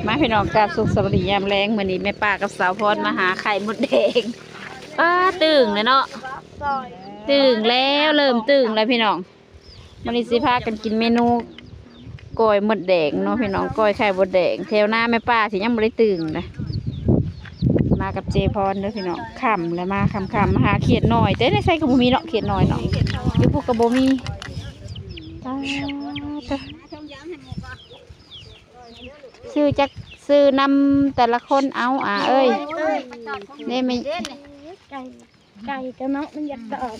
ມາພີ່ນ້ອງ ກາບສຸກສະບາຍດີຍາມແລງ. ມື້ນີ້ແມ່ປ້າກັບສາວພອນມາຫາໄຂ່ມົດແດງ. ປ້າ ຕຶງແລ້ວເນາະ ຕຶງແລ້ວ ເລີ່ມຕຶງແລ້ວພີ່ນ້ອງ. ມື້ນີ້ຊິພາກັນກິນເມນູກ້ອຍມົດແດງເນາະພີ່ນ້ອງ ກ້ອຍໄຂ່ມົດແດງ. ແຖວນາແມ່ປ້າຊິຍັງບໍ່ໄດ້ຕຶງນະ. ມາກັບເຈພອນເດີພີ່ນ້ອງ. ຄ່ຳແລ້ວ ມາຄ່ຳໆ ມາຫາຂຽດນ້ອຍ ແຕ່ໃນໃສກໍບໍ່ມີເນາະ ຂຽດນ້ອຍເນາະ ຢູ່ພຸ້ນກໍບໍ່ມີ. ປ້າ ຊື່ຈັກ ຊື່ນຳແຕ່ລະຄົນ. ເອົາ ອາເອີຍ ເດ້ແມ່ ໄກ່ ໄກ່ຕົວເນາະ ມັນຢາກຕອບ.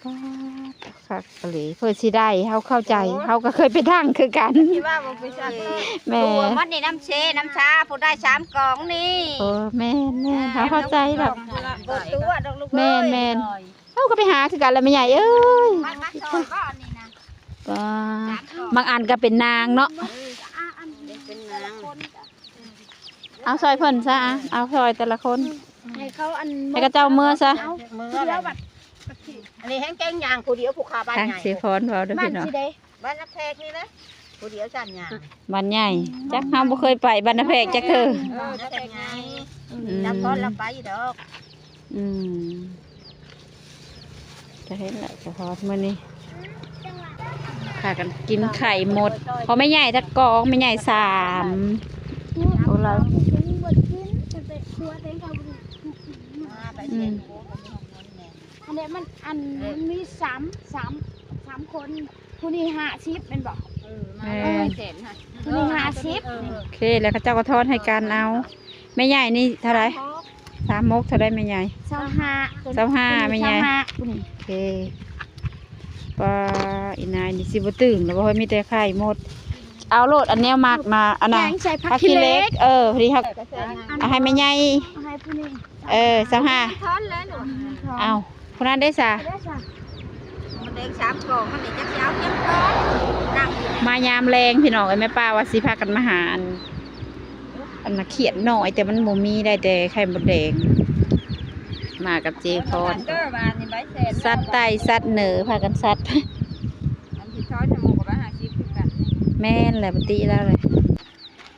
ປ້າ ຄັກອີ່ຫຼີ ເພິ່ນຊິໄດ້ ເຮົາເຂົ້າໃຈ. ໂອ້ ເຮົາກໍເຄີຍໄປທັງຄືກັນ ທີ່ວ່າບໍ່ໄປໃສ່ ແມ່ ຕົວມັນນີ້ນ້ຳເຊນ້ຳຊາ ຜູ້ໄດ້ສາມກອງນີ້. ໂອ້ ແມ່ນໆ ເຮົາເຂົ້າໃຈດອກ. ບໍ່ຕົວະດອກລູກເອີຍ ແມ່ນໆ. ເຮົາກໍໄປຫາຄືກັນແຫຼະແມ່ໃຫຍ່ເອີຍ. ມັນມາຊ່ອຍບໍ່ອັນນີ້ນະ? ປ້າ ບາງອັນກໍເປັນນາງເນາະ ເປັນນາງ. ເອົາຊ່ອຍເພິ່ນຊະ ເອົາຊ່ອຍແຕ່ລະຄົນ ໃຫ້ເຂົາອັນ ໃຫ້ເຂົາເຈົ້າເມືອຊະ ເອົາເມືອ. ອັນນີ້ແຮງແກງຍ່າງຜູ້ດຽວ ຜູ້ຂາບ້ານໃຫຍ່ ເສຍພອນເວົ້າເດີພີ່ນ້ອງ. ບ້ານນາແພກນີ້ເດ້ ຜູ້ດຽວຊັ້ນຍ່າງ ບ້ານໃຫຍ່. ຈັກ ເຮົາບໍ່ເຄີຍໄປບ້ານນາແພກຈັກເທື່ອ. ເອີ ນາແພກໃຫຍ່ ອືມ ນາພອນລະໄປດອກ. ອືມ ຈະເຫັນແຫຼະ ສະພອນມື້ນີ້ພາກັນກິນໄຂ່ມົດ. ຂອງແມ່ໃຫຍ່ຈັກກອງ? ແມ່ໃຫຍ່ສາມ. ໂອ້ ລາວ ອືມ ອັນນີ້ມັນ ອັນ ມັນມີສາມ ສາມ ສາມຄົນ. ຜູ້ນີ້ຫ້າສິບແມ່ນບໍ່? ເອີ ມາ ເອີ ຮ້ອຍແສນຫັ້ນ ຜູ້ນີ້ຫ້າສິບ. ເອີ ໂອເຄ ແລ້ວເຂົາເຈົ້າກໍທອນໃຫ້ກັນເອົາ. ແມ່ໃຫຍ່ນີ້ເທົ່າໃດ? ສາມຫົກ. ເທົ່າໃດແມ່ໃຫຍ່? ຊາວຫ້າ. ຊາວຫ້າ ແມ່ໃຫຍ່. ຊາວຫ້າ ຜູ້ນີ້. ໂອເຄ. ປ້າ ອີນາຍນີ້ຊິບໍ່ຕຶງແລ້ວບໍ່? ເຮີ້ຍ ມີແຕ່ໄຂ່ມົດ. ເອົາໂລດ ອັນແນວມັກນະ ອັນນະ ແກງໃສ່ຜັກຂີ້ເຫຼັກ. ຜັກຂີ້ເຫຼັກ. ເອີ ພໍດີເຮົາ ເອົາໃຫ້ແມ່ໃຫຍ່ ເອົາໃຫ້ຜູ້ນີ້. ເອີ ຊາວຫ້າ. ທອນແລ້ວລູກ. ເອົາ ຜູ້ນັ້ນເດ້ຊະ? ເດ້ຊະ? ມັນແດງສາມກອງ ມັນນີ້ຈັກຊິເອົາຈັກກອງ. ນັ່ງຢູ່ ມາຍາມແລງພີ່ນ້ອງເອີຍ ແມ່ປ້າວ່າຊິພາກັນມາຫາ ອັນ ອັນນະ ຂຽດນ້ອຍ ແຕ່ມັນບໍ່ມີ ໄດ້ແຕ່ໄຂ່ມົດແດງ. ມາກັບເຈພອນ ເດີ ວ່ານີ້ໃບແສນ ສັດໃຕ້ສັດເໜີ ພາກັນສັດ. ອັນທີ່ຊອຍທະໂມກໍວ່າຫ້າສິບຄືກັນ. ແມ່ນແຫຼະ ປະຕິລາວເລີຍ.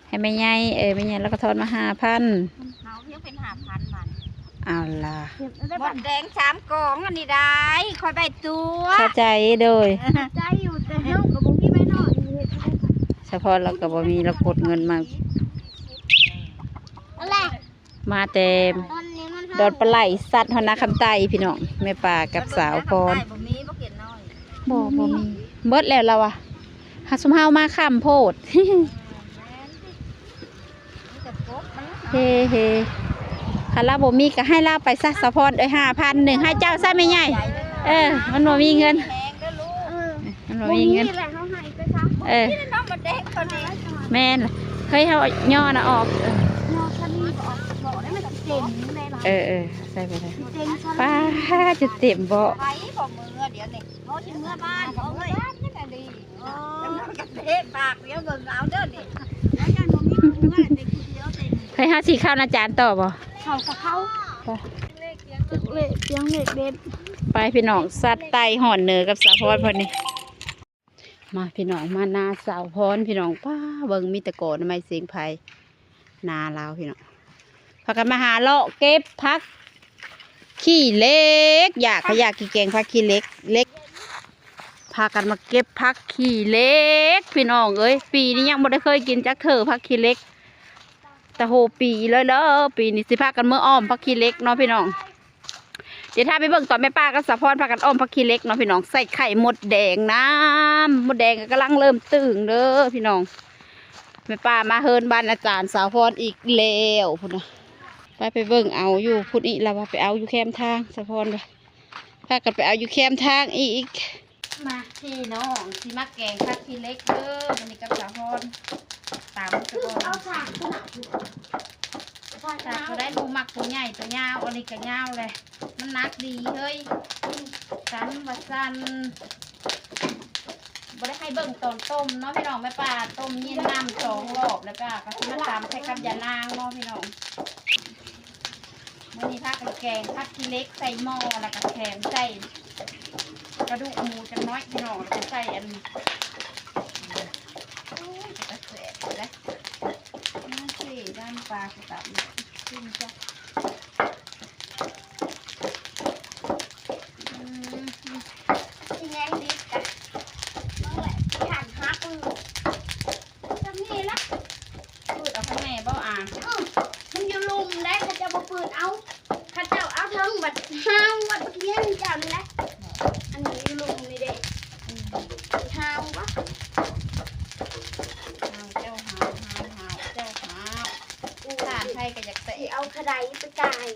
ໃຫ້ແມ່ໃຫຍ່ ເອີ ແມ່ໃຫຍ່ລາວກໍທອນມາຫ້າພັນ. ເຮົາຍັງເປັນຫ້າພັນມັນ. ເອົາລະ ມົດແດງສາມກອງອັນນີ້ໄດ້ ຂ້ອຍໄປຕົວະ. ເຂົ້າໃຈ ໂດຍ ເຂົ້າໃຈຢູ່ ແຕ່ເຮົາກໍບໍ່ມີໃບໜ້ອຍເຮັດ. ສາວພອນລາວກໍບໍ່ມີ ລາວກົດເງິນມາ. ອັນແລະ ມາແຕ່ດອນປາໄຫຼ ສັດຮອດນາຄຳໃຕ້ພີ່ນ້ອງ. ແມ່ປ້າກັບສາວພອນ ບໍ່ມີ ບໍ່ເຫັນນ້ອຍ. ບໍ່ ບໍ່ມີ ເບິດແລ້ວລາວວ່າ. ຫາ ຊຸມເຮົາມາຄ່ຳໂພດ. ເຮ ເຮ ຄັນລາວບໍ່ມີກໍໃຫ້ລາວໄປຊະ ສາວພອນເອີຍ. ຫ້າພັນໜຶ່ງໃຫ້ເຈົ້າຊະແມ່ໃຫຍ່. ເອີ ມັນບໍ່ມີເງິນ ມັນບໍ່ມີເງິນ. ເອີ ແມ່ນ ເຄີຍເຮົາຍໍນະອອກ. ເອີ ເອີ ໃສ່ໄປເລີຍ. ປ້າ ຈະເຕັມເບາະ. ເຮີ້ຍ ເຮົາຊິເຂົ້ານາຈານຕໍ່ບໍ່? ເຂົ້າກໍເຂົ້າ. ໄປ ເລກ ສຽງເລກເດັດ. ໄປພີ່ນ້ອງ ສັດໄຕ່ຮອດເໜີກັບສາວພອນເພິ່ນນີ້. ມາພີ່ນ້ອງ ມານາສາວພອນພີ່ນ້ອງ. ປ້າ ເບິ່ງມີແຕ່ກອໜໍ່ໄມ້ເສັງໄພ ນາລາວພີ່ນ້ອງ. ພາກັນມາຫາເລາະເກັບຜັກຂີ້ເຫຼັກ ຢາກ ຢາກກິນແກງຜັກຂີ້ເຫຼັກ ເຫຼັກ. ພາກັນມາເກັບຜັກຂີ້ເຫຼັກພີ່ນ້ອງເອີຍ. ປີນີ້ຍັງບໍ່ໄດ້ເຄີຍກິນຈັກເທື່ອຜັກຂີ້ເຫຼັກ ແຕ່ໂຫປີເລີຍເດີ. ປີນີ້ຊິພາກັນເມືອອ້ອມຜັກຂີ້ເຫຼັກເນາະພີ່ນ້ອງ. ດຽວຖ້າໄປເບິ່ງຕອນແມ່ປ້າກັບສາວພອນພາກັນອ້ອມຜັກຂີ້ເຫຼັກເນາະພີ່ນ້ອງ ໃສ່ໄຂ່ມົດແດງນຳ. ມົດແດງກໍກຳລັງເລີ່ມຕຶງເດີພີ່ນ້ອງ. ແມ່ປ້າມາເຮືອນບ້ານອາຈານສາວພອນອີກແລ້ວພຸ້ນນະ. ໄປ ໄປເບິ່ງເອົາຢູ່ພຸ້ນອີກ ລາວວ່າໄປເອົາຢູ່ແຄມທາງ ສາວພອນວ່າ ພາກັນໄປເອົາຢູ່ແຄມທາງອີກ. ມາພີ່ນ້ອງ ຊິມາແກງຜັກຂີ້ເຫຼັກເດີ ມື້ນີ້ກັບສາວພອນ. ຕຳສາວພອນ ເອົາສາກຂະໜາດ ສາກກໍໄດ້ ຜູ້ມັກຕົວໃຫຍ່ຕົວຍາວ ອັນນີ້ກໍຍາວແຫຼະ ມັນໜັກດີເຮີ້ຍ. ຕຳວ່າຊັ້ນ ບໍ່ໄດ້ໃຫ້ເບິ່ງຕອນຕົ້ມເນາະພີ່ນ້ອງ. ແມ່ປ້າຕົ້ມຍຽນນ້ຳສອງລອບ ແລ້ວກໍ ກໍຊິມາຕຳໃສ່ກັບຢານາງເນາະພີ່ນ້ອງ. ມື້ນີ້ພາກັນແກງຜັກຂີ້ເຫຼັກໃສ່ໝໍ້ ແລ້ວກໍແຖມໃສ່ກະດູກໝູຈັກໜ້ອຍພີ່ນ້ອງ ແລ້ວກໍໃສ່ອັນ ໂອ້ຍ ເປັນຕາແຊບເດ້. ປາຄືກັນ ກິນຈ້ະ ອືມ ຊິແຍງດິບກະ ເອົາແຫຼະ ຊິຫັນຫາອື່ນ ຊ່ຳນີ້ລະ ປືດເອົາຂ້າງໃນບໍ່ອາ? ອື ມັນຢູ່ລຸ່ມໃດ ເຂົາເຈົ້າບໍ່ປືດເອົາ ເຂົາເຈົ້າເອົາເທິງບັດຫ້າວ ບັດບັກຮຽງເຈົ້ານີ້ແຫຼະ ອັນນີ້ຢູ່ລຸ່ມນີ້ເດ້ ອື ຫ້າວວະ ຫ້າວເຈົ້າ ຫ້າວ ຫ້າວ ຫ້າວເຈົ້າ ຫ້າວ ຖ່ານໄຟກໍຢາກແຕກ ຊິເອົາຂະໄດໄປກ່າຍ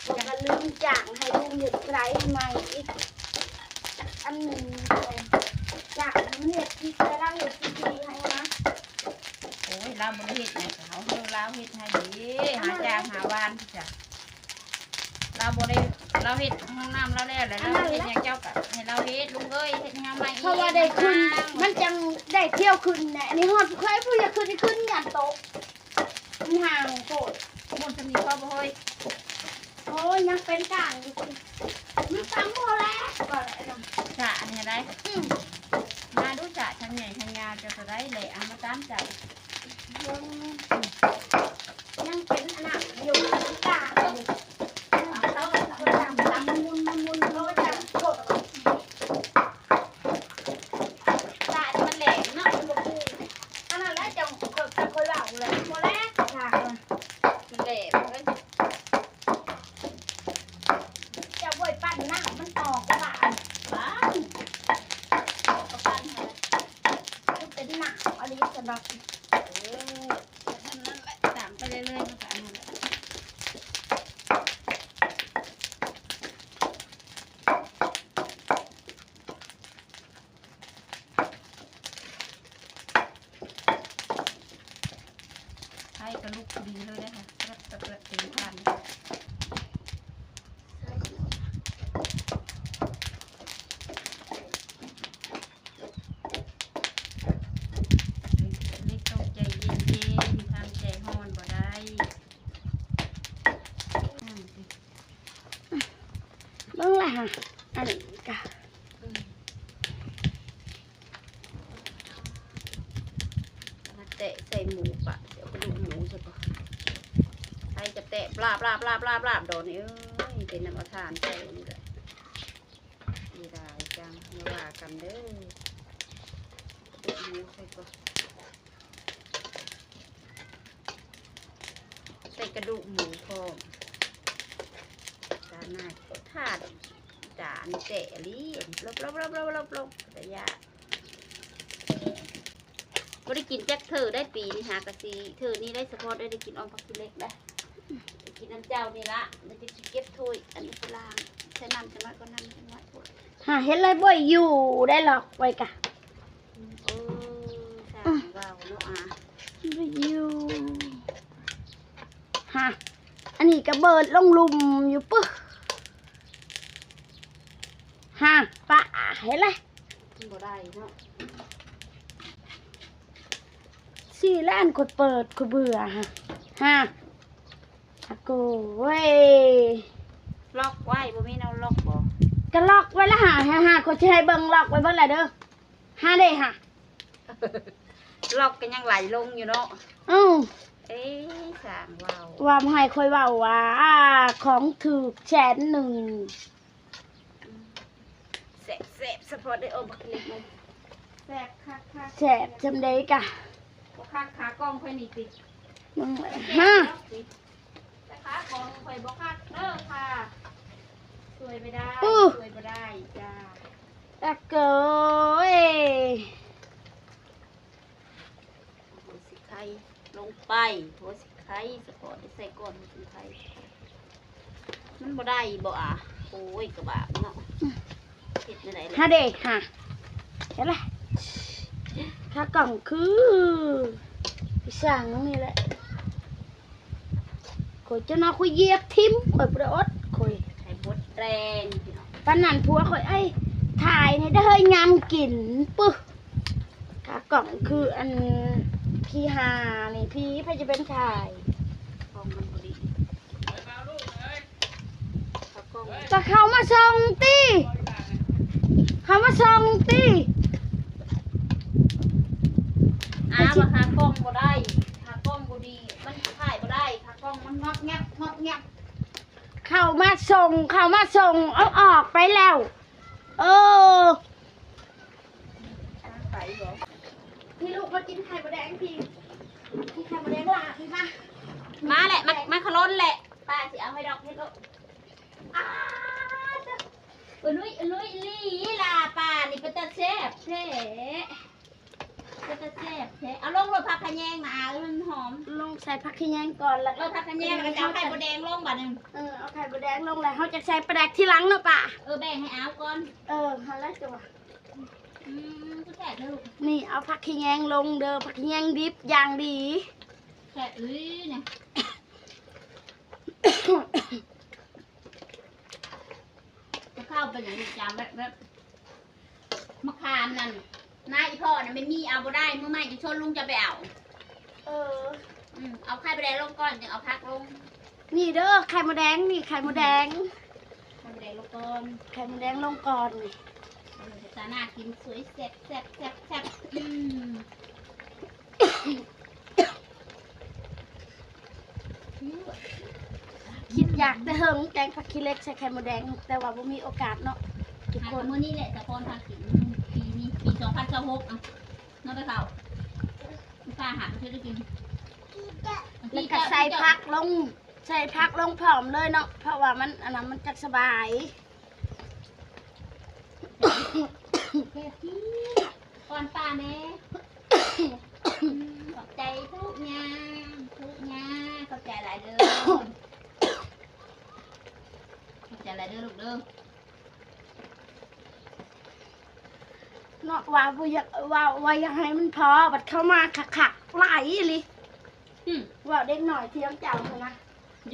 ບໍ່ກໍລືມຈ້າງໃຫ້ລຸງເຮັດຂະໄດໃໝ່ອີກ ອັນນີ້ຈ້າງໃຫ້ມັນເຮັດ ທີ່ລາວເຮັດທີ່ດີໃຫ້ນະ. ໂອ້ຍ ລາວບໍ່ໄດ້ເຮັດຫຍັງ ເຮົາເຮົາລາວເຮັດໃຫ້ເດ້ ຫາຈ້າງຫາວານ ລາວບໍ່ໄດ້ ລາວເຮັດຫ້ອງນ້ຳລາວແລ້ວ ແລ້ວລາວເຮັດຫຍັງເຈົ້າກໍໃຫ້ລາວເຮັດ ລຸງເອີຍ ເຮັດໃຫ້ເຮົາໃໝ່ ເພາະວ່າໄດ້ຂຶ້ນ ມັນຈັ່ງໄດ້ທ່ຽວຂຶ້ນແຫຼະ ອັນນີ້ຮອດຜູ້ເຄີຍຜູ້ຢາກຂຶ້ນ ຂຶ້ນຢ້ານຕົກ ມັນຫ່າງໂພດ ໝູນສ່ຳນີ້ພໍບໍ່ເຮີ້ຍ? ໂອ້ຍ ຍັງເປັນກ້າງຢູ່ ມັນຕຳບໍ່ແລ້ວ ສະອັນນີ້ໄດ້ ອື ມາດູສະທັງໃຫຍ່ທັງຍາວ ເຈົ້າຕົວໃດແຫຼະ ເອົາມາຕາມໃຈ ເບິ່ງ ຍັງເປັນອັນນັ້ນຢູ່ ກ້າງຢູ່ ຕຳ ຕຳ ຕຳ ໝູນ ໝູນ ໝູນ ໂອ້ຍ ຈັງໂພດ ສາກມັນແຫຼມເນາະ ມັນບໍ່ຄື ອັນນັ້ນແຫຼະ ຈັ່ງຂ້ອຍ ຂ້ອຍເວົ້າແຫຼະ ບໍ່ແຫຼະ ສາກມັນ ມັນແຫຼມເລີຍ ເຈົ້າບໍ່ໄດ້ປັ່ນນ້ຳມັນອອກ ກະບາດ ບາດ ອອກກະປັ່ນຫັ້ນແຫຼະ ຄືເປັນນ້ຳອະລິ ສຳລັບ ເອີ ແບບນັ້ນແຫຼະ ຕາມໄປເລື້ອຍໆ ມັນກະອັນນັ້ນແຫຼະ. ໄຟກະລຸກພໍດີເລີຍເດ້ ເປີດ ເປີດ ເປີດ ເຕັມຖານ ເລັກຕ້ອງໃຈເຢັນໆ ທຳໃຈຮ້ອນບໍ່ໄດ້. ເບິ່ງລະຫາ ອັນນີ້ກະ ມາແຕະໃສ່ໝູປະ ຊິເອົາກະດູກໝູໃສ່ກ່ອນ ໃຜຈະແຕະບລາບ ບລາບ ບລາບ ບລາບ ບລາບ ດອນນີ້ເອີຍ ເປັນນຳເອົາຖ່ານໃສ່ນີ້ແຫຼະ ເສຍດາຍຈັງ ຢ່າວ່າກັນເດີ ກະດູກໝູໃສ່ກ່ອນ. ໃສ່ກະດູກໝູພ້ອມ ຕາໜ້າທານ ຕາອັນແຕະອີ່ຫຼີ ຫຼົບໆ ຕາຢ້ານ ບໍ່ໄດ້ກິນຈັກເທື່ອໄດ໋ປີນີ້ ຫາກະຊິເທື່ອນີ້ໄດ໋ ສະເພາະໄດ້ ໄດ້ກິນອ່ອມຜັກຂີ້ເຫຼັກໄດ໋ ໄດ້ກິນນຳເຈົ້ານີ້ລະ ແລ້ວຈະຊິເກັບຖ້ວຍ ອັນນີ້ໄປລ້າງ ໃສ່ນ້ຳຈັກໜ້ອຍກ່ອນ ນ້ຳມັນນ້ອຍໂພດ ຫາເຮັດລະບໍ່ຢູ່ໄດ້ ລັອກໄວ້ກະ ເອີ ຊ່າງເວົ້າເນາະ ອ່າ ຢູ່ ຮະ ອັນນີ້ກະເບີດລົງລຸ່ມຢູ່ປຶ ຮະ ປະ ເຫັນລະ ບໍ່ໄດ້ເນາະ ຊີ້ແລ້ວ ອັນຂ້ອຍເປີດ ຂ້ອຍເບື່ອ ຮະ ຮະ ອາໂກເວີຍ ລັອກໄວ້ ບໍ່ມີແນວລັອກບໍ? ກະລັອກໄວ້ລະຫາ ຫາ ຫາ ຂ້ອຍຊິໃຫ້ເບິ່ງ ລັອກໄວ້ເບິ່ງລະເດີ ຫາເດ້ຫາ ລັອກກະຍັງໄຫຼລົງຢູ່ເນາະ ອື ເອີ ຊ່າງເວົ້າ ວ່າໃຫ້ຂ້ອຍເວົ້າວ່າ ອາ ຂອງຖືກແສນໜຶ່ງ ແຊບໆ ສະເພາະໄດ້ອອກບັກເລັກໜຶ່ງ ແຊບຄັກໆ ແຊບຊ່ຳໃດກະ ບໍ່ຄັກ ຂາກ້ອງຂ້ອຍນີ້ຕິ ມຶງ ຮະ ແຕ່ຂາກ້ອງຂ້ອຍບໍ່ຄັກເດີຄ່ະ ຊ່ວຍໄປໄດ້ ຊ່ວຍບໍ່ໄດ້ຈ້າ ອາໂກເອີຍ ຫົວຊິໄຄລົງໄປ ຫົວຊິໄຄ ສະເພາະໄດ້ໃສ່ກ່ອນຫົວຊິໄຄ ມັນບໍ່ໄດ້ບໍ່ອາ ໂອ້ຍ ກະບາບເນາະ ເຮັດແນວໃດລະ ຫາເດ້ຫາ ເຫັນລະ ຂາກ້ອງຄື ໄປສ້າງໜຶ່ງນີ້ແຫຼະ ຂ້ອຍເຈົ້ານະ ຂ້ອຍຢຽບຖິ້ມ ຂ້ອຍບໍ່ໄດ້ອົດ ຂ້ອຍ ໃຫ້ບົດແຮງ ປານນັ້ນຜົວຂ້ອຍ ເອີຍ ຖ່າຍແດ່ເດີ ເຮີ້ຍ ຍາມກິນ ປຶ ຂາກ້ອງຄືອັນຂີ້ຫ່ານີ້ ພີ້ ໃຜຈະເປັນຖ່າຍ ກ້ອງມັນບໍ່ດີ ຂາກ້ອງ ກະເຂົ້າມາສ່ອງຕິ ເຂົ້າມາສ່ອງຕິ ອາ ວ່າຂາກ້ອງບໍ່ໄດ້ ຂາກ້ອງບໍ່ດີ ມັນຖ່າຍບໍ່ ເຂົ້າມາສົ່ງ ເຂົ້າມາສົ່ງ ເອົາອອກໄປແລ້ວ. ເອີ ພີ່ລູກມາກິນໄຂ່ມົດແດງ ພີ່ ກິນໄຂ່ມົດແດງຫຼ້າ ພີ່ມາ. ມາແຫຼະ ມາ ມາຂະຫຼົ່ນແຫຼະ ປ້າຊິເອົາໃຫ້ດອກເຮັດໂລດ. ອ້າ ເອີ ລຸຍ ລຸຍອີ່ຫຼີຫຼ້າ ປ້ານີ້ເປັນຕາແຊບແທ້. ເປັນຕາແຊບແທ້. ເອົາລົງໂລດຜັກຂະແຍງນະ ອາ ເອີ ມັນຫອມ. ລົງໃສ່ຜັກຂະແຍງກ່ອນ ແລ້ວກໍ ເອີ ຜັກຂະແຍງ ແລ້ວກໍຈະເອົາໄຂ່ມົດແດງລົງບາດນີ້. ເອີ ເອົາໄຂ່ມົດແດງລົງ ແລ້ວເຮົາຈະໃສ່ປາແດກທີຫຼັງເນາະປ້າ. ເອີ ແບ່ງໃຫ້ອາວກ່ອນ. ເອີ ຫັ້ນແຫຼະຕົວະ. ອືມ ຄືແຊບເດີລູກ. ນີ້ ເອົາຜັກຂະແຍງລົງເດີ ຜັກຂະແຍງດິບຢ່າງດີ. ແຊບອີ່ຫຼີນີ້. ເຂົ້າໄປຫຍັງອີກຈາມ ແບບ ແບບ ມະຂາມນັ້ນ ນາອີ່ພໍ່ນັ້ນແມ່ນມີເອົາບໍ່ໄດ້ ມື້ໃໝ່ຈັ່ງຊົນລຸງຈະໄປເອົາ. ເອີ ອືມ ເອົາໄຂ່ມົດແດງລົງກ່ອນ ຈຶ່ງເອົາຜັກລົງ. ນີ້ເດີ ໄຂ່ມົດແດງ ນີ້ໄຂ່ມົດແດງ ໄຂ່ມົດແດງລົງກ່ອນ ໄຂ່ມົດແດງລົງກ່ອນນີ້. ເອີ ເປັນຕາໜ້າກິນ ສວຍ ແຊບ ແຊບ ແຊບ ແຊບ. ອືມ ຄິດຢາກແຕ່ເຫິງ ແກງຜັກຂີ້ເຫຼັກໃສ່ໄຂ່ມົດແດງ ແຕ່ວ່າບໍ່ມີໂອກາດເນາະທຸກຄົນ. ມື້ນີ້ແຫຼະ ສາວພອນພາກິນ ປີນີ້ ປີສອງພັນຊາວຫົກ ອະ ເນາະ ໄປເຂົ້າ ໄປຫາໄປຊື້ໄດ້ກິນ. ແລ້ວກໍໃສ່ຜັກລົງ ໃສ່ຜັກລົງພ້ອມເລີຍເນາະ ເພາະວ່າມັນ ອັນນັ້ນ ມັນຈັກສະບາຍ. ແຊບຈິງ ປ້ອນປ້າແດ່. ອືມ ຂອບໃຈທຸກຢ່າງ ທຸກຢ່າງ ຂອບໃຈຫຼາຍເດີ ຂອບໃຈຫຼາຍເດີລູກເດີ. ເນາະ ວ່າບໍ່ຢາກ ວ່າ ວ່າຢາກໃຫ້ມັນພໍ ບັດເຂົ້າມາຄັກໆ ຫຼາຍອີ່ຫຼີ. ອືມ ເວົ້າເດັກນ້ອຍທ່ຽງເຈົ້າຫັ້ນນະ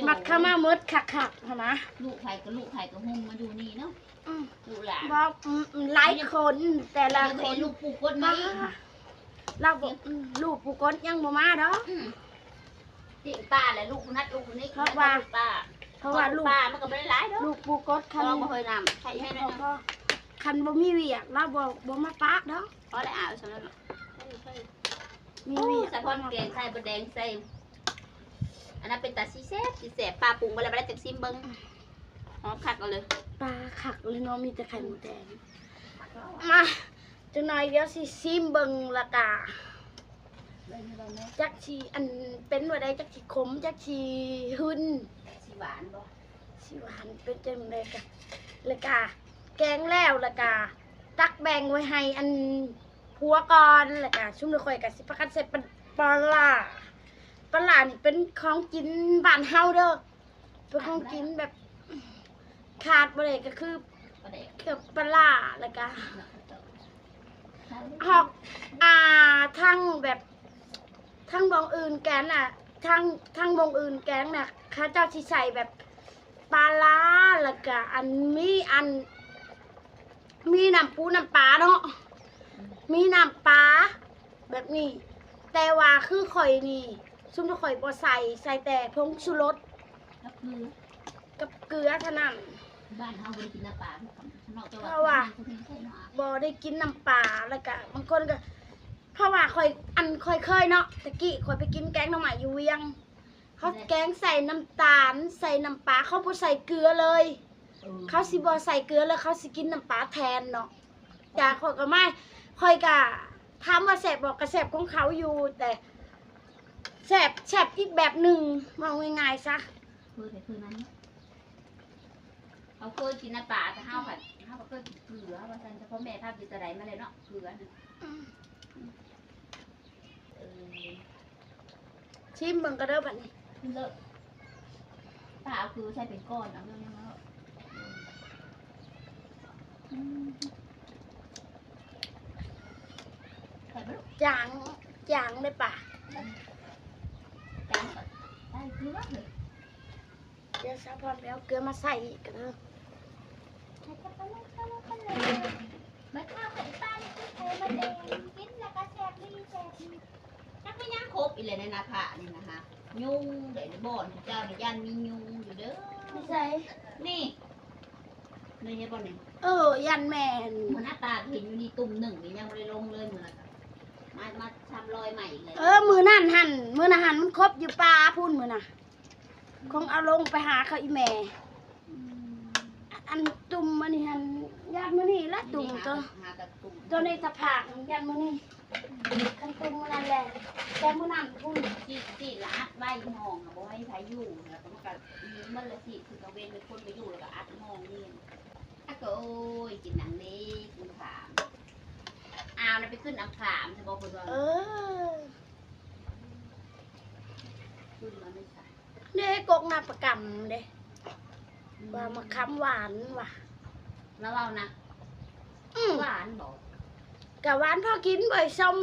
ບັດເຂົ້າມາໝົດຄັກໆ ຫັ້ນນະ. ລູກໃຜກໍລູກໃຜກໍໂຮມມາຢູ່ນີ້ເນາະ. ອືມ ລູກຫຼານ ບໍ່ ອືມ ຫຼາຍຄົນ ແຕ່ລະຄົນ ລູກປູ່ກົດມາອີກ ລາວບໍ່ ອືມ ລູກປູ່ກົດຍັງບໍ່ມາດອກ. ອືມ ປີ້ງປາແຫຼະ ລູກຜູ້ນັ້ນລູກຜູ້ນີ້ ເພາະວ່າ ລູກປາ ເພາະວ່າລູກປາມັນກໍບໍ່ໄດ້ຫຼາຍດອກ ລູກປູ່ກົດ ຄັນບໍ່ເຄີຍນຳ ຄັນບໍ່ມີວຽກ ລາວບໍ່ ບໍ່ມາປະດອກ. ພໍແລ້ວ ເອົາສ່ຳນັ້ນເນາະ ມີວຽກ. ສາວພອນແກງໄຂ່ມົດແດງໃສ່ ອັນນັ້ນເປັນຕາຊິແຊບ ຊິແຊບ ປ້າປຸງໄວ້ແລ້ວ ບໍ່ໄດ້ຈັກຊີມເບິ່ງ. ຫອມຄັກເອົາເລີຍ ປາຄັກເລີຍເນາະ ມີແຕ່ໄຂ່ມົດແດງ. ມາ ຈັກໜ່ອຍດຽວຊິຊີມເບິ່ງ ແລ້ວກະຈັກຊິ ອັນ ເປັນວ່າໃດ ຈັກຊິຂົມ ຈັກຊິຫຶ່ນ ຊິຫວານບໍ່ ຊິຫວານ ເປັນຈັ່ງໃດກະ ແລ້ວກະແກງແລ້ວ ແລ້ວກະຕັກແບ່ງໄວ້ໃຫ້ອັນຜົວກ່ອນ ແລ້ວກະຊຸມຂ້ອຍກະຊິພາກັນໃສ່ປາ ປາຫຼ້າ. ປາຫຼ້ານີ້ເປັນຂອງກິນບ້ານເຮົາເດີ. ເປັນຂອງກິນແບບຂາດບໍ່ໄດ້ກໍຄືປາແດກ ເຄືອປາຫຼ້າ ແລ້ວກະຮອກ ອ່າ ທັງແບບ ທັງບ່ອນອື່ນແກງນະ ທັງ ທັງບ່ອນອື່ນແກງນະ ເຂົາເຈົ້າຊິໃສ່ແບບປາຫຼ້າ ແລ້ວກະອັນ ມີອັນ ມີນ້ຳປູນ້ຳປາເນາະ ມີນ້ຳປາແບບນີ້ ແຕ່ວ່າຄືຂ້ອຍນີ້ ຊຸມຂ້ອຍບໍ່ໃສ່ ໃສ່ແຕ່ຜົງຊູລົດກັບເກືອ ກັບເກືອເທົ່ານັ້ນ. ບ້ານເຮົາບໍ່ໄດ້ກິນນ້ຳປາ ເພາະວ່າບໍ່ໄດ້ກິນນ້ຳປາ ແລ້ວກະບາງຄົນກະ ເພາະວ່າຂ້ອຍ ອັນ ຂ້ອຍເຄີຍເນາະ ແຕ່ກີ້ຂ້ອຍໄປກິນແກງໜໍ່ໄມ້ຢູ່ວຽງ ເຂົາແກງໃສ່ນ້ຳຕານ ໃສ່ນ້ຳປາ ເຂົາບໍ່ໃສ່ເກືອເລີຍ. ເອີ ເຂົາຊິບໍ່ໃສ່ເກືອເລີຍ ເຂົາຊິກິນນ້ຳປາແທນເນາະ. ຈາກຂ້ອຍກໍມາ ຂ້ອຍກໍຖາມວ່າແຊບບໍ່ ກໍແຊບຂອງເຂົາຢູ່ ແຕ່ແຊບ ແຊບອີກແບບໜຶ່ງ ເວົ້າງ່າຍໆຊະ. ຄືແຕ່ຄືນັ້ນເນາະ ເຂົາເຄີຍກິນນ້ຳປາ ແຕ່ເຮົາ ເຮົາກໍເຄີຍກິນເກືອວ່າຊັ້ນ ແຕ່ພໍ່ແມ່ພາກິນແຕ່ໃດມາແລ້ວເນາະ ເກືອນະ. ອືມ ເອີ ຊີມເບິ່ງກໍເດີບັດນີ້ ເລີດ ປ້າເອົາຄືໃສ່ເປັນກ້ອນ ເອົາເລື່ອງຍັງເນາະ. ອືມ ໃສ່ບໍ່ລູກ? ຈາງ ຈາງເດ້ປ້າ ຈາງກໍໃສ່ຄືວ່າເລີຍ. ດຽວສາວພອນໄປເອົາເກືອມາໃສ່ອີກເດີ. ບັດເຮົາໃຫ້ປ້າໄດ້ກິນໄຂ່ມົດແດງ ກິນແລ້ວກໍແຊບດີ ແຊບດີ. ຈັກແມ່ນຫຍັງຄົບອີກແລ້ວໃນໜ້າຜານີ້ນະຮະ ຍຸງເດ້ ບ່ອນເຈົ້ານະຢ້ານມີຍຸງຢູ່ເດີ. ຢູ່ໃສ? ນີ້ ນີ້ເຫັນບໍ່ນີ້? ເອີ ຢ້ານແມ່ນ. ມື້ນັ້ນປ້າກໍເຫັນຢູ່ນີ້ຕຸ່ມໜຶ່ງນີ້ ຍັງບໍ່ໄດ້ລົງເລີຍມື້ນັ້ນ. ມາ ມາຊຳລອຍໃໝ່ອີກແລ້ວ. ເອີ ມື້ນັ້ນຫັ້ນ ມື້ນັ້ນຫັ້ນມັນຄົບຢູ່ປ່າພຸ້ນ ມື້ນະ. ຄົງເອົາລົງໄປຫາເຂົາອີແມ່ ອັນຕຸ່ມອັນນີ້ຫັ້ນ ຢ້ານມື້ນີ້ລະຕຸ່ມ ໂຕ ໂຕໃນຕະຜາກ ຢ້ານມື້ນີ້ ຄັນຕຸ່ມມື້ນັ້ນແຫຼະ ແຕ່ມື້ນັ້ນພຸ້ນ ຊິ ຊິລະອັດໄວ້ຫ້ອງ ບໍ່ໃຫ້ໃຜຢູ່ ແລ້ວກໍມັນກໍມີໝົດລະ ຊິຄືກາງເວັນມີຄົນໄປຢູ່ ແລ້ວກໍອັດຫ້ອງນີ້ ອາ ກໍໂອ້ຍ ກິນໜັງເດ້ ກິນຂາມ ອ້າວ ແລ້ວໄປຂຶ້ນອຳຂາມ ສະບໍ່ ເພິ່ນວ່າ ເອີ ຂຶ້ນມາໃນສາຍ ເດ້ ກົກນາປະກຳເດ້ ອືມ ວ່າມະຂາມຫວານວ່າ ລາວເວົ້ານະ ອືມ ຫວານບໍ? ກະຫວານພໍກິນ ບໍ່ໃຫ້ສົ້ມ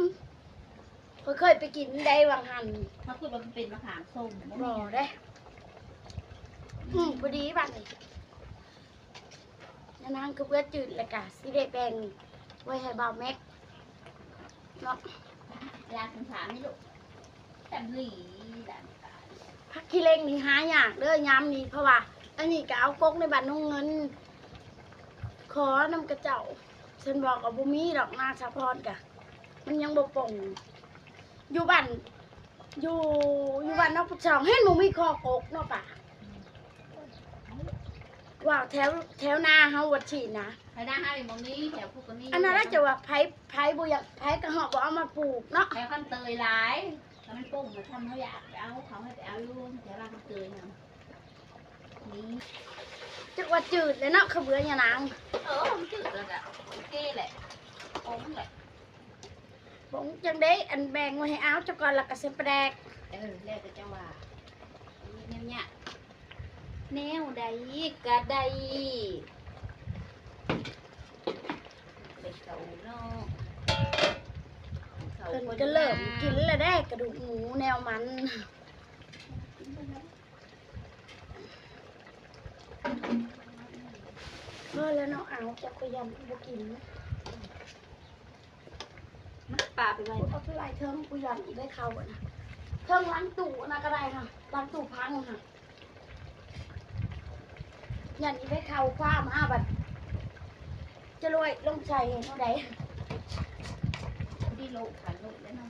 ຂ້ອຍເຄີຍໄປກິນໄດ້ຫວ່າງຫັ້ນ ເຮົາຄິດວ່າມັນເປັນມະຂາມສົ້ມ ບໍ່ແມ່ນ ບໍ່ເດ້ ອືມ ພໍດີບາດນີ້ ຍານາງກໍເບືອຈືດ ແລ້ວກະຊິໄດ້ແບ່ງໄວ້ໃຫ້ບ່າວແມັກເນາະ ລ້າງສາມນີ້ລູກ ແຊບອີ່ຫຼີ ລ້າງສາມ ຜັກຂີ້ເຫຼັງນີ້ຫາຍາກເດີຍາມນີ້ ເພາະວ່າອັນນີ້ກໍເອົາກົກໃນບ້ານໜອງເງິນ ຂໍນຳເຂົາເຈົ້າ ເພິ່ນບອກວ່າບໍ່ມີດອກ ນາສາວພອນກະ ມັນຍັງບໍ່ປົ່ງ ຢູ່ບ້ານ ຢູ່ ຢູ່ບ້ານນອກປາກຊ່ອງ ເຫັນບໍ່ມີຄໍກົກເນາະປ້າ ວ່າແຖວ ແຖວນາເຮົາວ່າຊີ້ນະ ແຖວນາເຮົານີ້ບໍ່ມີ ແຖວພຸ້ນກໍມີ ອັນນັ້ນລະ ຈະວ່າໃຜ ໃຜບໍ່ຢາກ ໃຜກໍເຮົາບໍ່ເອົາມາປູກເນາະ ແຖວຄຳເຕີຍຫຼາຍ ຖ້າມັນປົ່ງ ຖ້າເຮົາຢາກໄປເອົາ ເຂົາໃຫ້ໄປເອົາຢູ່ແຖວບ້ານຄຳເຕີຍນະ ນີ້ ຈັກວ່າຈືດແລ້ວເນາະ ເຂົາເບືອຍານາງ ເອີ ມັນຈືດແລ້ວກະໂອເຄແຫຼະ ປົງແຫຼະ ປົງຈັ່ງໃດ ອັນແບ່ງໄວ້ໃຫ້ອາວເຈົ້າກ່ອນ ແລ້ວກໍໃສ່ປາແດກ ເອີ ແລ້ວແຕ່ເຈົ້າວ່າ ແນວຍາກ ແນວໃດກໍໄດ້ ໄປເຂົ້າເນາະ ເພິ່ນກໍເລີ່ມກິນແລ້ວເດ້ ກະດູກໝູແນວມັນ ພໍແລ້ວເນາະ ອາວ ເຈົ້າກໍຢ້ານບໍ່ກິນ ມາ ປາໄປໄວ້ ເອົາໄປໄວ້ເທິງ ກູຢ້ານອີກໄດ້ເຂົ້າຫັ້ນນະ ເທິງຫຼັງຕູ້ຫັ້ນນະກໍໄດ້ຫັ້ນ ຫຼັງຕູ້ພັງຫັ້ນ ຢ້ານອີກໄດ້ເຂົ້າຄວ້າມາບັດ ຈະລວຍລົງໃສ່ເຮັດແນວໃດ ດີໂລກະໂລກແລ້ວເນາະ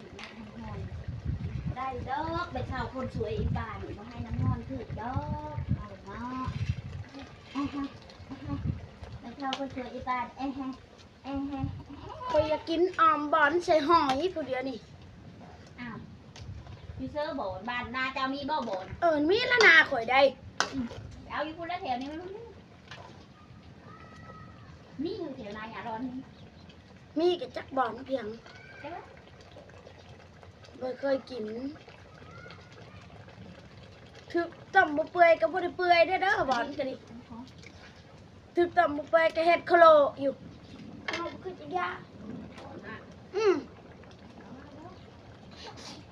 ໄດ້ດອກ ໄປເຊົ່າຄົນສວຍອີກບ້ານ ບໍ່ໃຫ້ນ້ຳຮ້ອນຖືກດອກ ເອົາເນາະ ອະຮະ ອະຮະ ໄປເຊົ່າຄົນສວຍອີກບ້ານ ເອະຮະ ເອະຮະ ຂ້ອຍຢາກກິນອ່ອມບອນໃສ່ຫອຍຜູ້ດຽວນີ້ ອ້າວ ຢູ່ເຊີບໍ ບ້ານນາເຈົ້າມີບໍ່ບອນ? ເອີ ມີລະນາຂ້ອຍໃດ ອືມ ເອົາຢູ່ພຸ້ນລະ ແຖວນີ້ມັນມີ ມີຢູ່ແຖວນາຍາດອນນີ້ ມີກະຈັກບອນພຽງ ບໍ່ເຄີຍກິນ ຖືກຕົ້ມບໍ່ເປື່ອຍກໍບໍ່ໄດ້ເປື່ອຍເດີ້ ບອນກະນີ້ ຖືກຕົ້ມບໍ່ເປື່ອຍກໍເຮັດຄະໂລຢູ່ ຄະໂລຄືອີກຢ່າງ ອືມ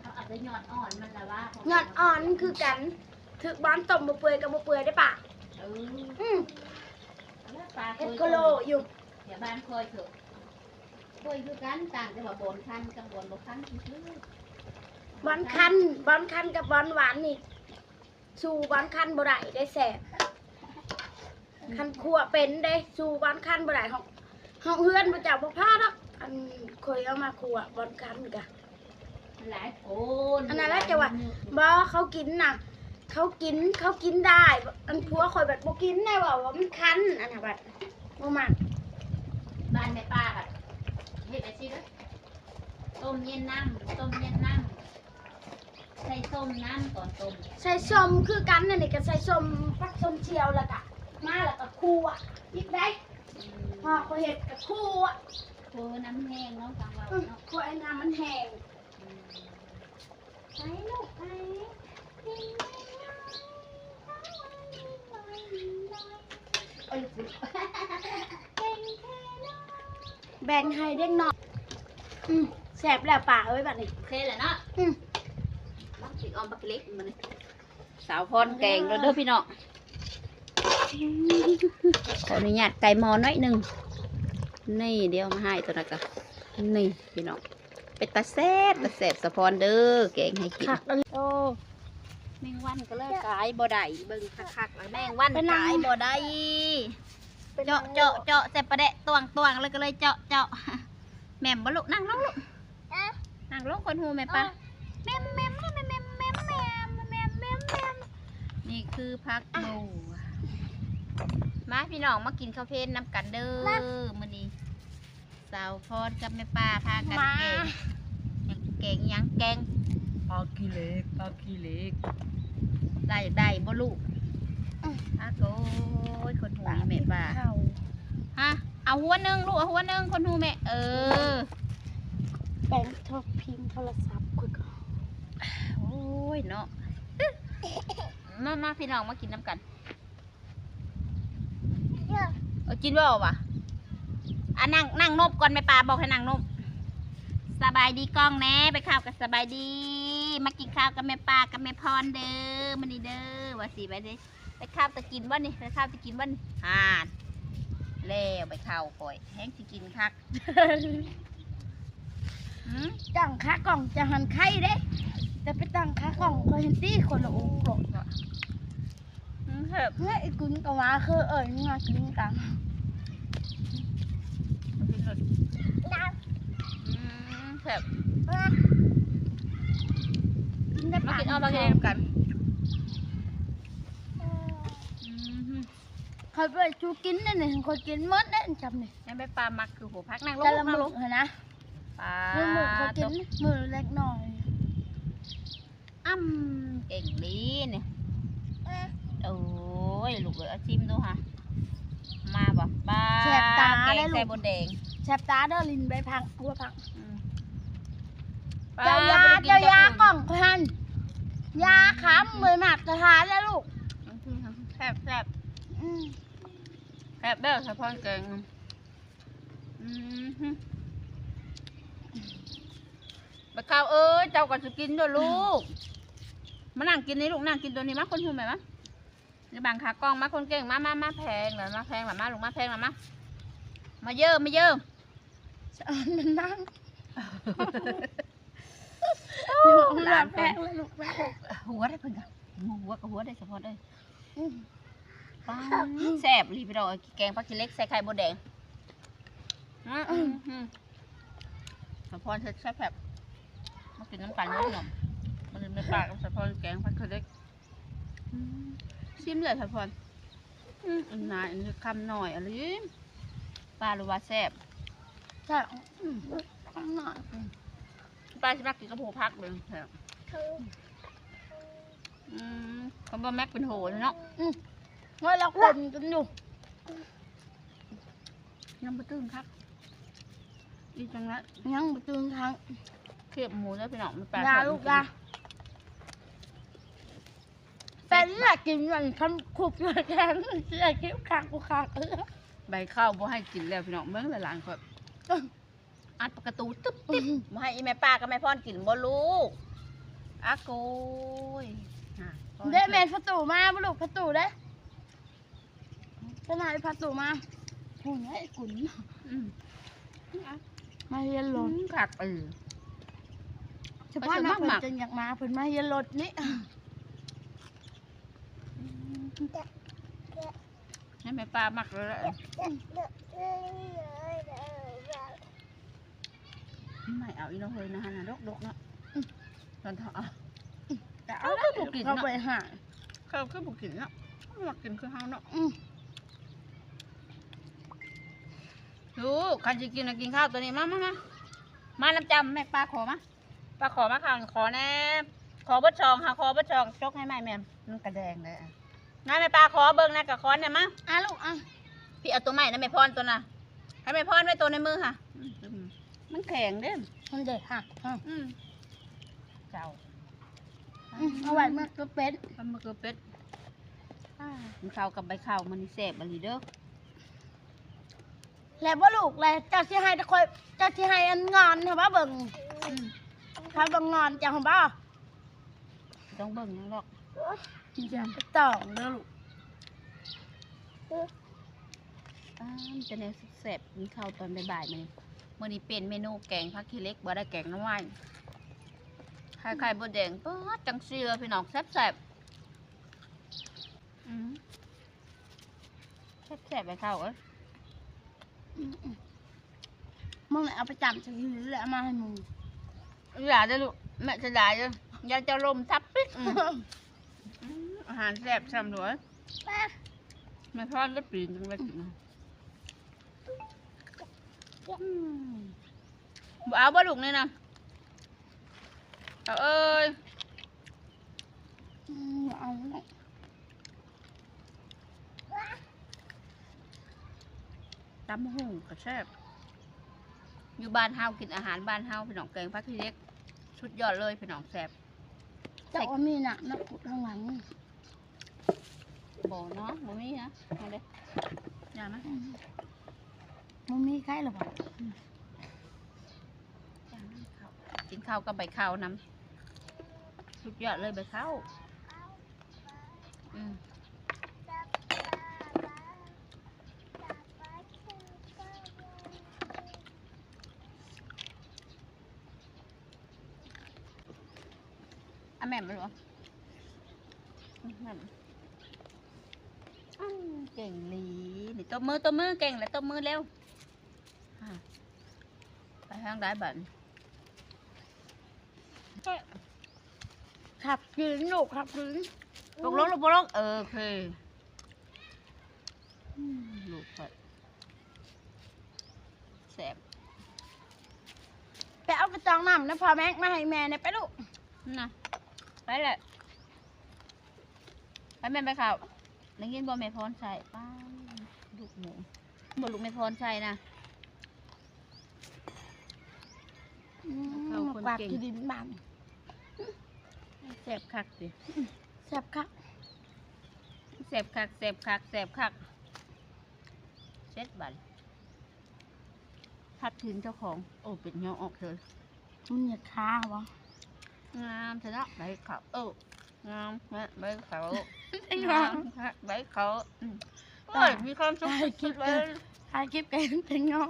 ເຂົາເອົາແຕ່ຍອດອ່ອນມັນລະວ່າ ຍອດອ່ອນຄືກັນ ຖືກບອນຕົ້ມບໍ່ເປື່ອຍກໍບໍ່ເປື່ອຍເດ້ປະ ເອີ ອືມ ເຮັດຄະໂລຢູ່ ແຖວບ້ານຂ້ອຍເຖາະ ຂ້ອຍຄືກັນ ຕ່າງແຕ່ວ່າບອນຄັນກັບບອນບໍ່ຄັນຊື່ໆ ບອນຄັນ ບອນຄັນກັບບອນຫວານນີ້ ສູ້ບອນຄັນບໍ່ໄດ້ເດ້ແຊບ ຄັນຂົ້ວເປັນເດ້ ສູ້ບອນຄັນບໍ່ໄດ້ ເຮົາ ເຮືອນພະເຈົ້າບໍ່ພໍດອກ ອັນຂ້ອຍເອົາມາຂົ້ວບອນຄັນກະ ຫຼາຍຄົນ ອັນນັ້ນລະຈະວ່າ ບໍ່ ເຂົາກິນນະ ເຂົາກິນ ເຂົາກິນໄດ້ ອັນຜົວຂ້ອຍບັດບໍ່ກິນນະ ເວົ້າວ່າມັນຄັນ ອັນນັ້ນບັດບໍ່ມັກ ບ້ານແມ່ປ້າບັດເຮັດແບບຊີ້ເດີ້ ຕົ້ມເຢັນນ້ຳ ຕົ້ມເຢັນນ້ຳ ໃສ່ສົ້ມນ້ຳຕອນຕົ້ມ ໃສ່ສົ້ມຄືກັນ ອັນນີ້ກໍໃສ່ສົ້ມ ຜັກສົ້ມສ່ຽວ ແລ້ວກະມາ ແລ້ວກະຂົ້ວອີກໄດ໋ ອືມ ເຮົາກໍເຮັດກະຂົ້ວ ຂົ້ວໃຫ້ນ້ຳແຫ້ງເນາະ ຟັງເວົ້າເນາະ ອືມ ຂົ້ວໃຫ້ນ້ຳມັນແຫ້ງ ອືມ ໄປລູກໄປ ເອີຍ ແບ່ງໃຫ້ເດັກນ້ອຍ ອືມ ແຊບແລ້ວປ້າເອີຍ ບັດນີ້ ໂອເຄແລ້ວເນາະ ອືມ ບັກຊິອອມບັກເລັກມື້ນີ້ ສາວພອນແກງແລ້ວເດີພີ່ນ້ອງ ຂໍອະນຸຍາດໄກ່ໝໍ້ໜ້ອຍໜຶ່ງ ນີ້ ດຽວມາໃຫ້ຕົວນັ້ນກະ ນີ້ພີ່ນ້ອງ ເປັນຕາແຊບ ຕາແຊບ ສາວພອນເດີ ແກງໃຫ້ກິນ ຄັກ ໂອ້ ແມງວັນກໍເລີຍກາຍບໍ່ໄດ້ ເບິ່ງຄັກໆ ແລ້ວແມງວັນກາຍບໍ່ໄດ້ ເຈາະ ເຈາະ ເຈາະ ໃສ່ປາແດກ ຕວງ ຕວງ ແລ້ວກໍເລີຍເຈາະ ເຈາະ ແມ່ນບໍ່ລູກ ນັ່ງລົງລູກ ນັ່ງລົງ ຄົນຮູ້ແມ່ປະ ແມ່ມ ແມ່ມ ແມ່ມ ນີ້ຄືຜັກບົວ ມາພີ່ນ້ອງ ມາກິນເຂົ້າເພນນຳກັນເດີ. ມາ ມື້ນີ້ສາວພອນກັບແມ່ປ້າພາກັນ ມາ ແກງ ຫຍັງ ແກງ ແກງ ປາຂີ້ເຫຼັກ ປາຂີ້ເຫຼັກ. ໄດ້ ໄດ້ບໍ່ລູກ? ອືມ ອາໂກຍ ຄົນຫູແມ່ປ້າ. ປາ ຮະ ເອົາຫົວໜຶ່ງລູກ ເອົາຫົວໜຶ່ງ ຄົນຫູແມ່. ເອີ ແປງໂທ ພິມໂທລະສັບຂ້ອຍກໍ ໂອ້ຍເນາະ. ມາ ມາ ພີ່ນ້ອງ ມາກິນນຳກັນ. ເອີ ກິນບໍ່ຫວາ? ອ່ະ ນັ່ງ ນັ່ງນົບກ່ອນ ແມ່ປ້າບອກໃຫ້ນັ່ງນົບ. ສະບາຍດີກ້ອງແດ່ ໄປເຂົ້າກັນ ສະບາຍດີ. ມາກິນເຂົ້າກັບແມ່ປ້າກັບແມ່ພອນເດີ ມື້ນີ້ເດີ ວ່າຊິໄປເດ້. ໄປເຂົ້າຈະກິນບໍ່ນີ້? ໄປເຂົ້າຈະກິນບໍ່ນີ້? ຫານ ແລ້ວໄປເຂົ້າຂ້ອຍແຮງຊິກິນຄັກ. ຫືມ ຕັ້ງຂາກ້ອງຈະຫັນໄຄເດ້ ແຕ່ໄປຕັ້ງຂາກ້ອງຂ້ອຍຫັ້ນຕິ ຄົນລະອົງໂລດ. ອືມ ແຊບ. ເຮີ້ຍ ອີ່ກຸນກໍວ່າຄືເອີ້ຍມາກິນກັນ. ອືມ ແຊບ. ມາກິນ ເອົາມາກິນນຳກັນ. ອືມ ຂ້ອຍບໍ່ໃຫ້ຊູກິນເດ້ນີ້ ຂ້ອຍກິນໝົດເດ້ ຈຳນີ້. ແມ່ປ້າມັກຄືໂຫ ພັກ ນັ່ງລົງ ນັ່ງລົງຫັ້ນນະ. ປາ ມື້ ມື້ຂ້ອຍກິນ ມື້ເລັກນ້ອຍ. ອຳ ເກັ່ງດີນີ້. ໂອ້ຍ ລູກເອີຍ ເອົາຊີມດູຫາ ມາບໍ່? ປາ ແຊບຕາ ແກງໃສ່ບົດແດງ ແຊບຕາເດີ ຫຼິ້ນໃບຜັກ ຫົວຜັກ. ອືມ ເຈົ້າຢາ ເຈົ້າຢາກ້ອງຫັ້ນ ຢາຄຳ ເມີຍມາດຕະຖານແລ້ວລູກ. ອືມ ແຊບ ແຊບ. ອືມ ແຊບເດີ ສາວພອນແກງ. ອືມ ບັກເຂົ້າເອີຍ ເຈົ້າກໍຊິກິນເດີລູກ. ມານັ່ງກິນນີ້ລູກ ນັ່ງກິນໂຕນີ້ ມາຄົນຫູແມ່ ມາ ຢ່າບັງຂາກ້ອງ ມາຄົນເກັ່ງ ມາ ມາ ມາແພງລະ ມາແພງລະ ມາລູກ ມາແພງລະ ມາ ມາເຢີ ມາເຢີ. ສະອອນມັນນັ່ງ ຫຼານແພງລະລູກ ຫົວໄດ້ເພິ່ນກະ ຫົວກະຫົວໄດ້ ສາວພອນເອີຍ. ອືມ ປາ ແຊບອີ່ຫຼີພີ່ນ້ອງເອີຍ ແກງຜັກຂີ້ເຫຼັກໃສ່ໄຂ່ມົດແດງ. ອືມ ອືມ ອືມ ສາວພອນເຮັດແຊບໆ ມາກິນນຳກັນເດີພີ່ນ້ອງ. ມື້ນີ້ແມ່ປ້າກັບສາວພອນແກງຜັກຂີ້ເຫຼັກ. ອືມ ຊີມເລີຍສາວພອນ. ອືມ ອັນນາ ອັນນີ້ຄຳນ້ອຍອີ່ຫຼີ ປ້າຮູ້ວ່າແຊບ. ແຊບ. ອືມ ຄຳນ້ອຍ. ອືມ ປ້າຊິມັກກິນກັບໂຫພັກເລີຍ ແຊບ. ອືມ ຄຳວ່າແມັກເປັນໂຫເນາະ. ອືມ ວ່າລາວຄົນກັນຢູ່ ຍັງບໍ່ຕື່ນຄັກ ອີກຈັ່ງໃດ ຍັງບໍ່ຕື່ນຄັກ. ຄຽບໝູເດີພີ່ນ້ອງ ມັນແປງ ຢ່າລູກຢ່າ ແປງນີ້ລະກິນມັນຄຳຄຸບແກງ ຊິໄດ້ກິນຄັກບໍ່ຄັກ. ໃບເຂົ້າບໍ່ໃຫ້ກິນແລ້ວພີ່ນ້ອງ ເບິ່ງຫຼານຂ້ອຍ ອັດປະຕູຕຶບຕິບ ບໍ່ໃຫ້ອີ່ແມ່ປ້າກັບແມ່ພອນກິນບໍ່ລູກ. ອາໂກຍ ເດ້ແມ່ນປະຕູມາບໍ່ລູກ ປະຕູເດ້ ເຈົ້ານາຍພາຕູ້ມາ. ໂອ້ຍ ໄອ້ກຸນ ອືມ ມາຮຽນລົດ ອືມ ຄັກ ເອີ ສະພາບມາເພິ່ນຈຶ່ງຢາກມາ ເພິ່ນມາຮຽນລົດນີ້ ອືມ ໃຫ້ແມ່ປ້າມັກເລີຍລະ. ອືມ ໄມ້ເອົາອີ່ນ້ອງເຮີຍ ນະຫັ້ນນະ ດົກໆ ເນາະ. ອືມ ຕອນເຮົາເອົາ ແຕ່ເອົາ ເຂົາຄືບໍ່ກິນ ເຂົາ ເນາະ ບໍ່ໃຫ້ຫາຍ ເຂົາຄືບໍ່ກິນເນາະ ມັກກິນຄືເຮົາເນາະ. ອືມ ລູກ ຄັນຊິກິນນະກິນເຂົ້າໂຕນີ້ ມາ ມາ ມາ ມານຳຈ້ຳ ແມ່ປ້າຂໍມາ ປ້າຂໍມາ ຂ້າງຂໍແດ່ ຂໍເບິດຊ່ອງ ຫາຂໍເບິດຊ່ອງ ຈົກໃຫ້ໄມ້ແມ່ ມັນກະແດງເດ້. ນາແມ່ປ້າຂໍເບິ່ງແດ່ ກະຄອນແດ່ ມາ ອາລູກ ອາ ພີ່ເອົາໂຕໃໝ່ນະ ແມ່ພອນໂຕນະ ໃຫ້ແມ່ພອນໄວ້ໂຕໃນມືຫະ ອືມ ມັນແຂງເດ້ ມັນເດ້ຫະ ອືມ ເຈົ້າ ອືມ ເອົາໄວ້ເມືອກເກືອເປັດ ເອົາເມືອກເກືອເປັດ. ອາ ກິນເຂົ້າກັບໃບເຂົ້າ ມື້ນີ້ແຊບອີ່ຫຼີເດີ. ແລ້ວບໍ່ລູກ ແລ້ວເຈົ້າຊິໃຫ້ຂ້ອຍ ເຈົ້າຊິໃຫ້ອັນງອນໃຫ້ວ່າເບິ່ງ ອືມ ໃຫ້ເບິ່ງງອນເຈົ້າຫັ້ນບໍ່? ຕ້ອງເບິ່ງຫຍັງດອກ ຈະໄປຕ້ອງເດີລູກ. ອາ ມີແຕ່ແນວແຊບໆ ກິນເຂົ້າຕອນບ່າຍໆ ມື້ນີ້ ມື້ນີ້ປ່ຽນເມນູແກງຜັກຂີ້ເຫຼັກ ບໍ່ໄດ້ແກງໜໍ່ໄມ້ ໄຂ່ ໄຂ່ມົດແດງ ປາດ ຈັ່ງຊີ້ລະພີ່ນ້ອງ ແຊບໆ. ອືມ ແຊບໆ ໃບເຂົ້າເອີຍ. ອືມ ອືມ ມຶງເອົາໄປຈ້ຳໃສ່ຫີນແລ້ວເອົາມາໃຫ້ໝູ. ຢ່າເດີລູກ ແມ່ເສຍດາຍເດີ ຢ້ານເຈົ້າລົມທັບປິກ. ອືມ ອືມ ອາຫານແຊບຊ່ຳຫຼວຍ ແຊບ. ແມ່ພອນລະປີນຈັ່ງໄດ້ກິນ. ອືມ ບໍ່ເອົາບໍ່ລູກນີ້ນະ? ເອົາເອີຍ. ອືມ ບໍ່ເອົາ. ຕຳບັກຫຸ່ງກໍແຊບ ຢູ່ບ້ານເຮົາ ກິນອາຫານບ້ານເຮົາ ພີ່ນ້ອງ. ແກງຜັກຂີ້ເຫຼັກ ສຸດຍອດເລີຍ ພີ່ນ້ອງ ແຊບ. ເຈົ້າວ່າມີນະ ນະ ທາງຫຼັງ. ບໍ່ເນາະ ບໍ່ມີນະ. ມາເດີ້ ຢ່າມາ. ອືມ ບໍ່ມີໃຄລະບໍ່? ອືມ ກິນເຂົ້າກັບໃບເຂົ້ານຳ ສຸດຍອດເລີຍໃບເຂົ້າ. ອືມ ອາ ແມ່ນບໍ່? ອືມ ແມ່ນ. ອ້າວ ເກັ່ງອີ່ຫຼີນີ້. ຕົບມື ຕົບມື ເກັ່ງແລ້ວ ຕົບມືແລ້ວ. ອ່າ ໄປທາງໃດບັດນີ້? ຂັບກິນລູກ ຂັບກິນ. ຕົກລົງ ຕົກລົງ. ເອີ ໂອເຄ. ອືມ ລູກຂ້ອຍແຊບ. ໄປເອົາກະຈອງນ້ຳນຳພໍ່ແມັກມາໃຫ້ແມ່ແດ່ໄປລູກ. ນະ ໄປແຫຼະ ໄປແມ່ໄປເຂົ້າ. ໄດ້ຍິນບໍ່ແມ່ພອນໄຊ? ປ້າ ລູກໝູ ບໍ່ ລູກແມ່ພອນໄຊນະ. ອືມ ເຂົ້າຄົນເກັ່ງ ມາກວາດທີ່ດິນບ້ານ. ແຊບຄັກຕິ ແຊບຄັກ ແຊບຄັກ ແຊບຄັກ ແຊບຄັກ. ເສັດບັດ ພັດຖິ່ນເຈົ້າຂອງ. ໂອ້ ເປັນຫຍັງອອກເທີ? ມັນຢາກຄາຫວາ? ງາມແທ້ເນາະ ໃບເຂົ້າ. ເອີ ງາມແທ້ໃບເຂົ້າ ງາມແທ້ໃບເຂົ້າ. ອືມ ໂອ້ຍ ມີຄວາມສຸກສຸດໆເລີຍ. ຖ່າຍຄລິບກໍເຫັນແຕ່ງໍ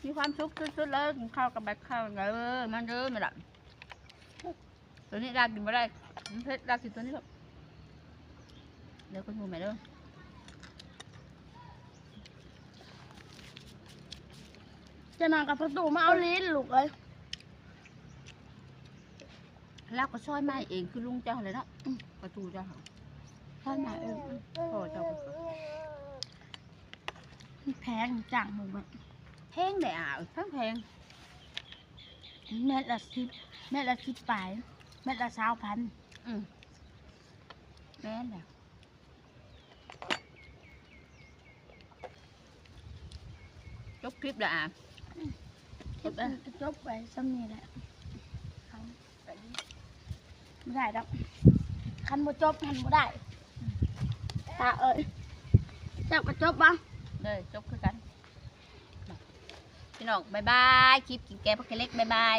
ມີຄວາມສຸກສຸດໆເລີຍ ກິນເຂົ້າກັບໃບເຂົ້າເດີ. ມາເດີ ມາລະ. ຕົວນີ້ລາກກິນບໍ່ໄດ້ ມັນເຜັດ. ລາກກິນຕົວນີ້ລູກ. ເດີ ຄຸນໝູແມ່ເດີ. ຈະນາກັບປະຕູມາເອົາລີ້ນລູກເອີຍ. ລາວກໍຊອຍໄມ້ເອງຄືລຸງເຈົ້າຫັ້ນແຫຼະເນາະ. ອືມ ປະຕູເຈົ້າ ຊອຍໄມ້ເອງ. ອືມ ພໍ່ເຈົ້າກໍ ມັນແພງ ຈ້າງໝູແບບ ແພງເດອາ ແພງ ແພງ. ແມັດລະສິບ ແມັດລະສິບປາຍ ແມັດລະຊາວພັນ. ອືມ ແມ່ນແຫຼະ. ຈົບຄລິບລະອາ. ອືມ ຄລິບ ຄລິບກໍຈົບໄປສ່ຳນີ້ແຫຼະ. ບໍ່ໄດ້ດອກ ຄັນບໍ່ຈົບຫັ້ນບໍ່ໄດ້. ຕາເອີຍ ເຈົ້າກໍຈົບບໍ່? ເດີ ຈົບຄືກັນ ພີ່ນ້ອງ. ບາຍບາຍ ຄລິບກິນແກງຜັກຂີ້ເຫຼັກ ບາຍບາຍ.